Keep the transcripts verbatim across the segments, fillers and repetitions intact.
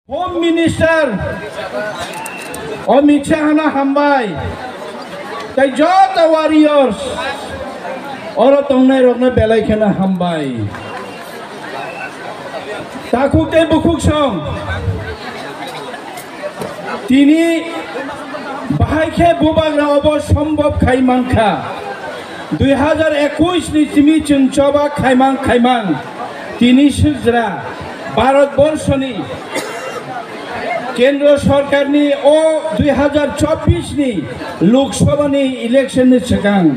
Home Minister Amit Shah no hambai, tei joto warriors oro tongnai rokno belai kheno hambai. Takhuk tei bukhuk song, tini bahai khe bubagra obo sombhob khai mankha. Dui hazar ekush ni simi chwng choba khaimang khaimang tini sijra Bharat Borshoni Kendro Sorkarni o dui hazar chobbish ni Lok Sabha ni election ni swkang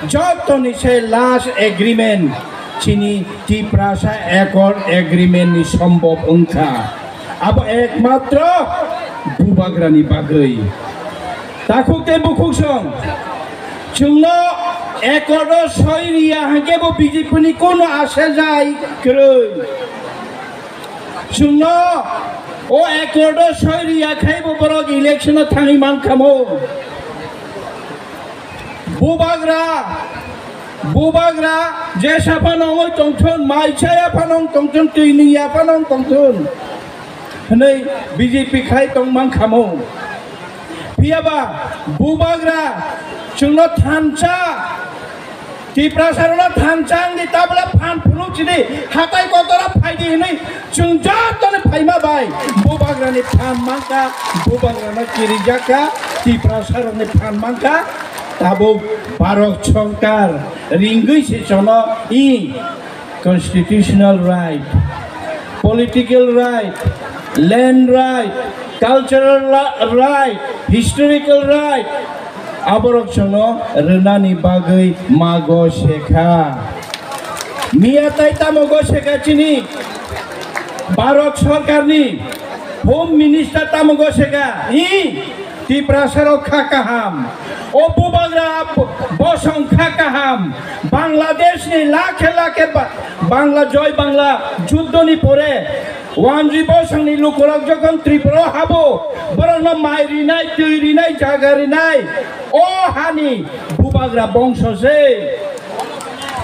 jotoni se last agreement chini Tiprasa Accord agreement ni sombhob wngkha. Abo ekmatro bubagrani bagwi. Takhuk tei bukhuk song, chwngno accord o soi riya hwnkhe bo B J P ni kono asha jai kwrwi. Chwngno o accord o soi riya khai bo borok election o thangwi mankha mo. Bubagra, bubagra jesa phano wngwi tongthun, mai chaya phano wng tongthun, twi nungya phano wng tongthun hwnwi B J P khai tong mankha mo. Phiyaba bubagra chwngno thansa, Tiprasarokno thansa wngdi, tabla phan phunuk sidi, hatai kotora phaidi hwnwi chwng jotoni phaima bai bubagrani phan mankha, bubagrano kirijakha, Tiprasarokni phan mankha. Tabuk Bharat Sorkar ringwi se chono i constitutional right, political right, land right, cultural ra-, right, historical right, aborok chwngno rwnani bagwi mago sekha. Miya tai tamo go sekha chini Bharat Sorkarni Home Minister tamo go sekha, i Tiprasarok kha kaham, o bubagra bosong kha kaham, Bangladesh ni lakhe lakhe ba-, Bangla Joy Bangla juddho ni pore wanjui bosong ni lukurok jokhon Tripura o habo, borokno mai rinai, twi rinai, jaga rinai, o hani bubagra bongso se.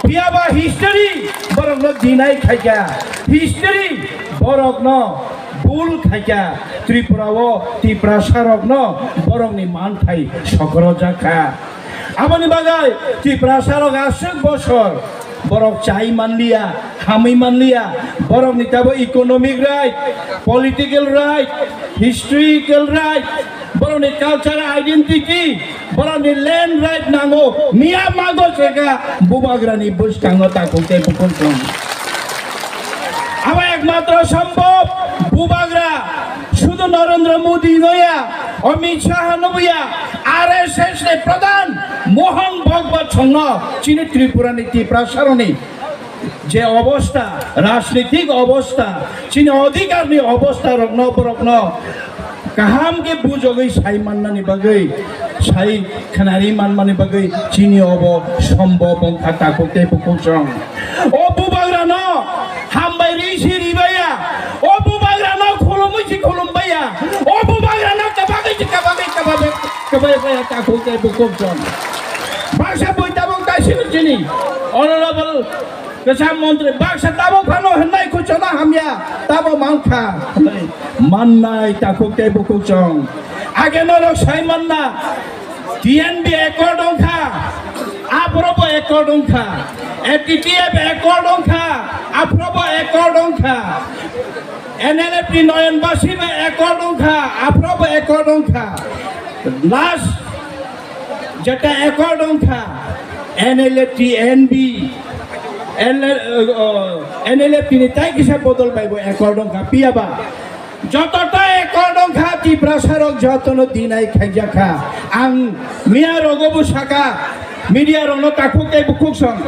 Phiyaba history borokno deny khaikha, history borokno bul khaikha, Tripura o Tiprasarokno borokni manthai sokrojakha. Aboni bagwi Tiprasarok aswk bosor borok chai manliya, hamwi manliya, borokni tabo economic right, political right, historical right, borokni cultural identity, borokni land right nango, miya mago seka bubagrani bwskango takhuk tei bukhuk song. Abo ekmatro sombhob bubagra sudu Narendra Modi noya, Amit Shah noya, R S S ni pradhan Mohan Bhagwat songno chini Tripura ni Tiprasaroni je obostha, rajnitik obostha, chini odhikarni obostha rokno borokno kaham khe bujogwi sai mannani bagwi, sai khnari manmani bagwi chini obo sombhob wngkha takhuk tei bukhuk song. O bubagrano hambai ri si ribaya, o bubagrano khulumwi si khulumbaya, o bubagrano kabagwi si kabagwi kabagwi kabagwi baya takhuk tei bukhuk song. Baksa bui tabuk kaisino chini honorable Kwcham montri baksa tabo phano hwnwi kuchona hamya tabo mankha hwnwi mannai takhuk tei bukhuk chwng. Age norok sai manna T N B accord wngkha, aphrobo accord wngkha, A T T F accord wngkha, aphrobo accord wngkha, N L F T Noyon Bashi bai accord wngkha, aphrobo accord wngkha. Last jeta accord wngkha N L F T N B, N L, uh, N L F T ni tai kisa bodol bai bo accord wngkha, piyaba joto ta accord wngkha, Tiprasa rok joto no deny khaijakha. Ang miya rogo bo saka, media rok no takhuk tei bukhuk song,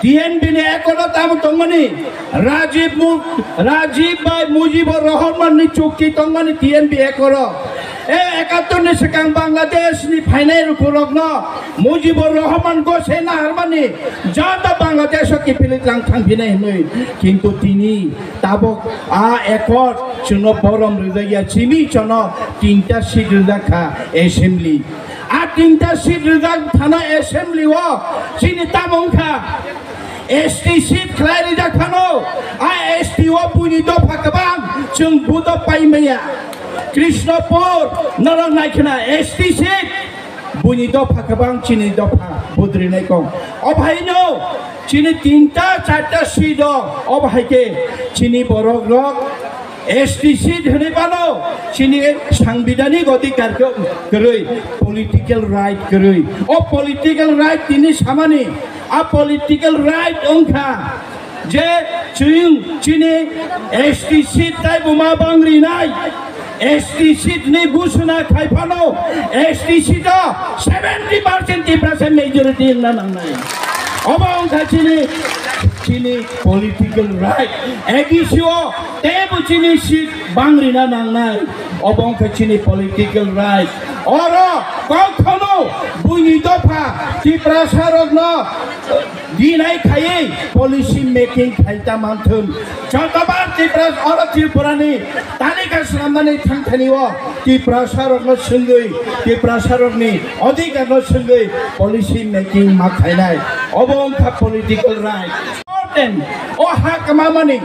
T N B ni accord o tamo tongmani, Rajiv Mu-, Rajiv bai Mujibur Rahman ni chukti tongmani T N B accord o. E ekattor ni swkang Bangladesh ni phainai lukurokno Mujibur Rahman gose naharmani joto Bangladesh o kiphilwi tlang thangphinai hinwi. Kintu tini tabuk a accord chwngno borom rwjakya, chini chwngno tinta seat rwjak kha assembly. A tinta seat rwjak thana assembly o chini tamo wngkha S T seat khlai rijak phano, a S T o buini dopha kwbang chwng budo pai maya. Krishnapur norok naikhwna S T seat buini dopha kwbang chini dopha budrinai kong. Obhaino chini tinta charta seat o obhai khe chini borok rok S T seat hwnwi bano chini sangbidhanik odhikar kwrwi, political right kwrwi. O political right tini samani, a political right wngkha je chwng chini S T seat tai buma bangrinai, S T seat ni gusuna khai phano S T seat o seventy percent Tiprasa majority wngna nangnai. Obo wngkha chini, chini political right. A D C o teibo chini seat bangrina nangnai. Obo wngkha chini political right. Oro kokhono buini dopha Tiprasa rokno dinai khaiwi policy making khai ta manthun. Jotobar Tiprasa oro Tripurani talika swnamnani thangthani o Tiprasa rokno swngwi, Tiprasa rokni odhikar no swngwi policy making ma khainai. Obo wngkha political right. Important. O ha kwmamani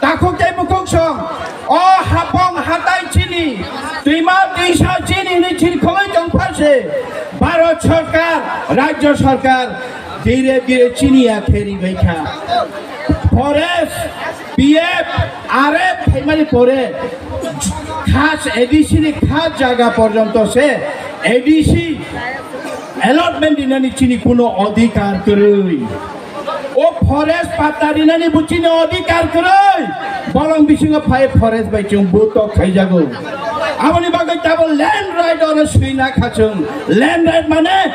takhuk tei bukhuk song. O hapong hatai chini, twima twisa chini ni chirkhogwi tongpha se. Bharat Sarkar, Rajya Sarkar, dire dire chini ya kheri bai kha. Forest, P F, R F phaimani pore khas A D C ni khas jaga porjonto se A D C allotment dinani chini kuno odhikar kwrwi. O forest patta rinani bo chini odhikar kwrwi. Bolong bisingo phai forest bai chwng butok khaijago. Aboni bagwi tabuk land right oro swina kha chwng. Land right mane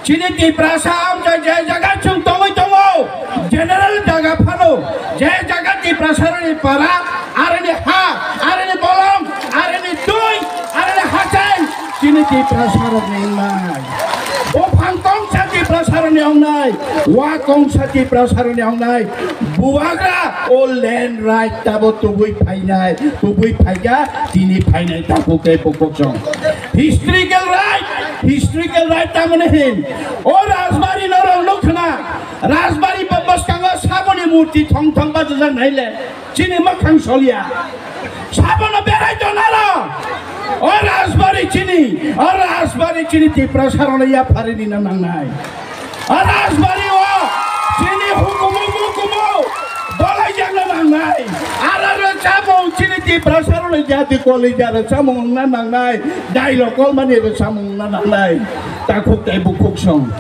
chini Tiprasa amchai je jaga chwng tongwi tongo, general jaga phano, je jaga Tiprasa rokni para, aroni ha, aroni bolong, aroni twi, aroni hachai, chini Tiprasa rokni wngnai. Buphang kongsa Tiprasa rokni wngnai, wa kongsa Tiprasa rokni wngnai. Bubagra o land right tabo tubui phainai, tubui phaikha, tini phainai takhuk tei bukhuk song. Historical right, historical right tamoni hin. O Rajbari norok nukhna, Rajbari bwskango saboni murti thong thong bachajak naile, chini mwkhang solia. Sabono berai tonaro. O Rajbari chini, o Rajbari chini Tiprasa rokno yapharini na nangnai. Rajbari o chini hukumu mukumu bolai jakna nangnai. Aro rwchapmung chini Tiprasa rokni jati kolija rwchapmung wngna nangnai. Dailok kolmani rwchapmung wngna nangnai. Takhuk tei bukhuk song.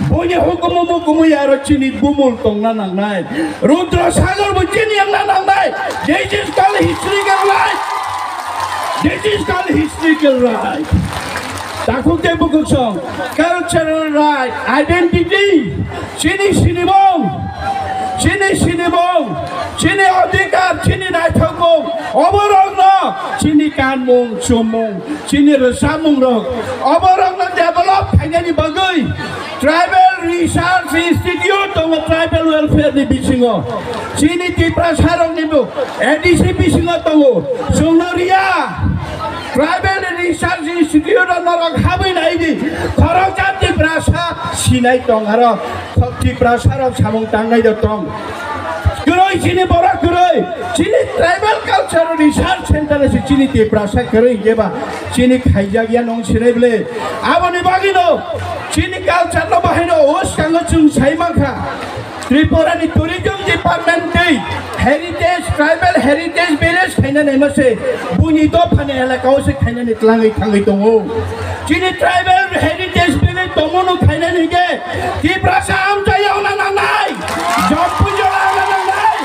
Buini hukumu mukumu aro chini bumul tongna nangnai. Rudra Sagar bo chini wngna nangnai. This is called historical right. This is called historical right. Takhuk tei bukhuk song, cultural right, identity, chini sinimung, chini sinimung, chini odhikar, chini naithokmung, oborokno chini kanmung, chumung, chini rwchapmungrok, oborokno develop khainani bagwi Tribal Research Institute tongo, Tribal Welfare ni bisingo. Chini Tiprasa rokni bo A D C bisingo tongo. Chwngno riya. Tribal Research Institute o norok habwi nai di. Khoroksa Tiprasa sinai tong aro. Tiprasa rok samung tangnai do tong. Kwrwi chini borok kwrwi. Chini Tribal Culture Research Center se chini Tiprasa kwrwi hingke ba chini khaijak ya nong sinai bwle. Aboni bagwi no chini culture no bahai no o skango chwng sai mankha. Tripura ni Tourism Department tei Heritage, Tribal Heritage Village khaina naima se buini dophani elaka o se khaina ni tlangwi thangwi tongo. Chini Tribal Heritage Village tongmano khaina ni ke Tiprasa amchai wngna nangnai, Jompuijora wngna nangnai,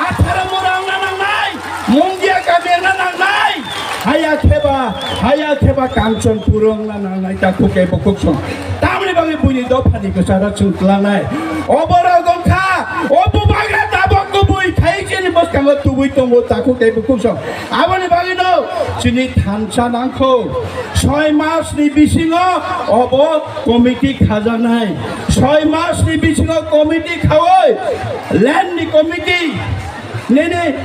Atharamura wngna nangnai, Mungia kami wngna nangnai, haya kheba, haya kheba Kanchanpur wngna nangnai, takhuk tei bukhuk song. Tamni bagwi buini dophani kwcharo chwng tlangnai. Oborok wngkha, o bubagra tabok kubui khai chini bwskango tubui tongo, takhuk tei bukhuk song. Aboni bagwino chini thansa nangkho. Soi mas ni bisingo obo committee khajaknai. Soi mas ni bisingo committee khaui, land ni committee, nini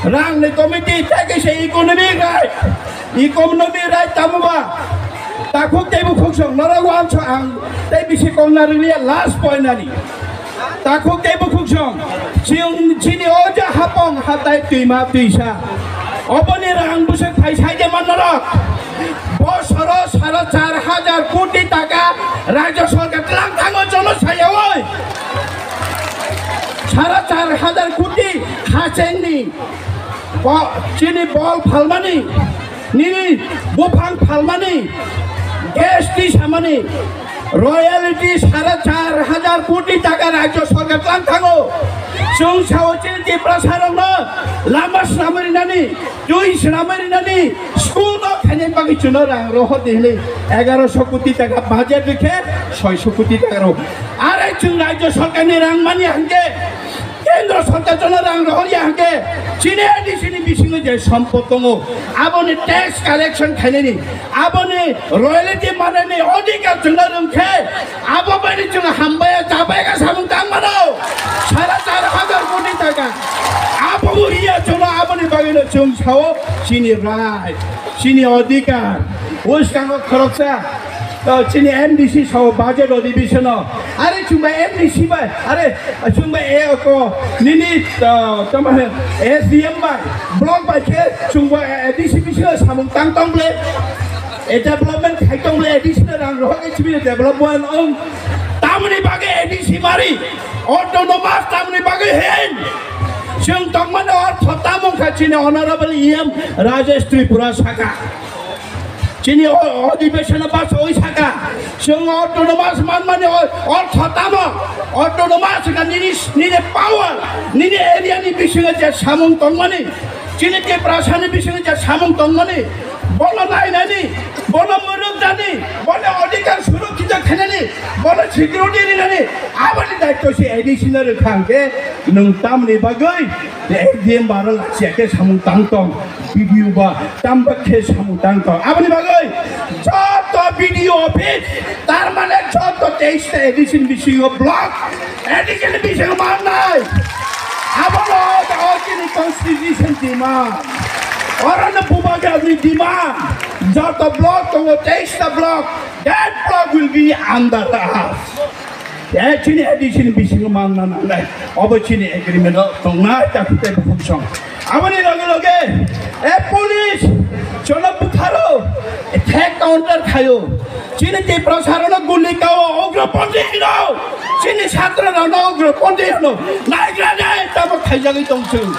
rang ni committee, tei kaisa economic right, economic right tamo ba? Takhuk tei bukhuk song norok wansuk ang tei bisi kongna rwliya last point ani. Takhuk tei bukhuk song, chwng chini o je hapong hatai twima twisa, oboni rang bwswk phai sai de man norok. Bosoro sara char hajar koti taka rajya sarkar tlang thango jono sayawi. Sara char hajar koti hachengni bo-, chini bol phalmani, nini buphang phalmani, gas tisamani, royalty sara char hajar koti taka rajya sarkar tlang thango. Chwng sao chini Tiprasa rokno lama swnamwi rinani, twi swnamwi rinani, school no khainai bagwi chwngno rang rohor di hwnwi egaroso koti taka budget rikhe soiso koti taka rw. Are chwng rajya sarkarni rang mani hwnkhe Kendra sarkar jono rang rohor ya hwnkhe, chini A D C ni bisingo je sompot tongo, aboni tax collection khainani, aboni royalty manani odhikar chwngno rwngkhe, abo baini chwng hambaya, chabaya kha samung tang mano, sara char hajar koti taka. Abo bo iya chwngno, aboni bagwino chwng sao, chini right, chini odhikar. Bwskango khoroksa, uh, chini M D C sao budget odhibishono. Are chwngba M D C bai, are chwngba e ko nini, uh, tamo he S D M bai, block bai khe chwngba A D C bisingo samung tang tong ble. E development khai tong ble, A D C no rang rohor khe chini development ong. Tamoni bagwi A D C mari, autonomous tamoni bagwi hin. Chwng tongmani ortho tamung kha chini honorable E M Rajesh Tripura saka. Chini o-, odhibeshono bachawi saka, chwng autonomous manmani o-, ortho tamo? Autonomous wngkha nini, nini power, nini area ni bisingo je samung tongmani, chini Tiprasa ni bisingo je samung tongmani, bono nainani, bono mwrwknani, bono odhikar surokkhito khainani, bono security rinani, aboni daityo se A D C no rwkha hwnkhe nwng tamni bagwi S D M baro lachiya khe samung tang tong. B D O ba tamba khe samung tang tong. Aboni bagwi joto B D O office, tar mane joto teis ta A D C ni bisingo block, A D C ni bisingo mannai. Abono o chini constitution demand. Orono bubagrani demand. Joto block tongo, teis ta block. That block will be under us. E chini A D C ni bisingo manna nangnai. Obo chini agreement o tongnai, takhuk tei bukhuk song. Aboni loge loge, e police, jono butharo, attack counter khayo. Chini Tiprasa rokno guli kao, ugroponthi hino. Chini chhatra rokno ugroponthi hino. Naigra nai, tamo khaijagwi tong chwng.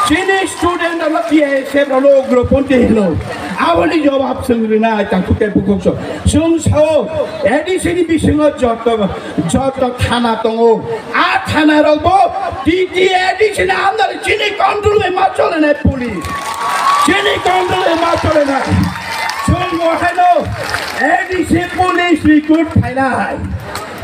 Chini student rokno T I S F rokno ugroponthi hino. Aboni jawab chwng rinai, takhuk tei bukhuk song. Chwng sao, A D C ni bisingo joto joto thana tongo. A thana rokbo T T A D C ni under chini control bai ma cholenai police. Chini control bai ma cholenai. Chwng bo haino A D C police recruit khainai.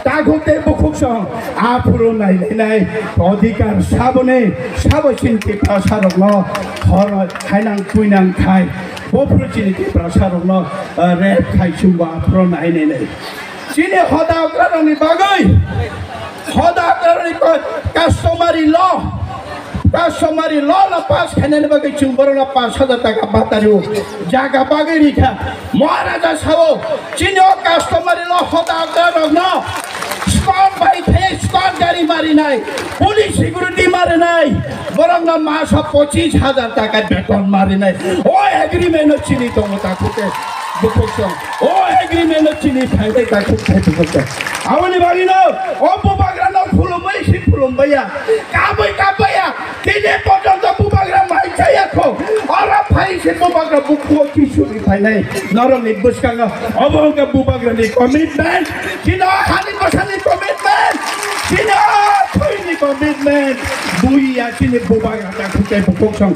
Takhuk tei bukhuk song aphuru nailainai odhikar saboni sabo chini Tiprasa rokno hor khainang kuinang khai. Bophuru chini Tiprasa rokno, uh, rape khai chwngbo aphuru nainai nai. Chini hoda okrarokni bagwi, hoda okrarokni ko-, customary law, customary law no pass khainani bagwi chwng borokno pash hajar taka batario jaga bagwi rikha. Maharaja sao chini o customary law hoda okrarokno stop bai khe stop gari marinai, police security marinai, borokno maso pochis hajar taka beton marinai. O agreement no chini tongo takhuk tei bukhuk song. O agreement no chini phainai takhuk tei bukhuk song. Aboni bagwino o bubagrano khulumwi si khulumbaiya, kabwi kabbaiya, tini porjonto bubagra mai chaya kho. Oro phai se bubagra bukhugo kisuri phainai. Norokni bwskango obo wngkha bubagrani commitment. Chini o hani bwsani commitment. Chini o thwini commitment. Buiya chini bubagra takhuk tei bukhuk song.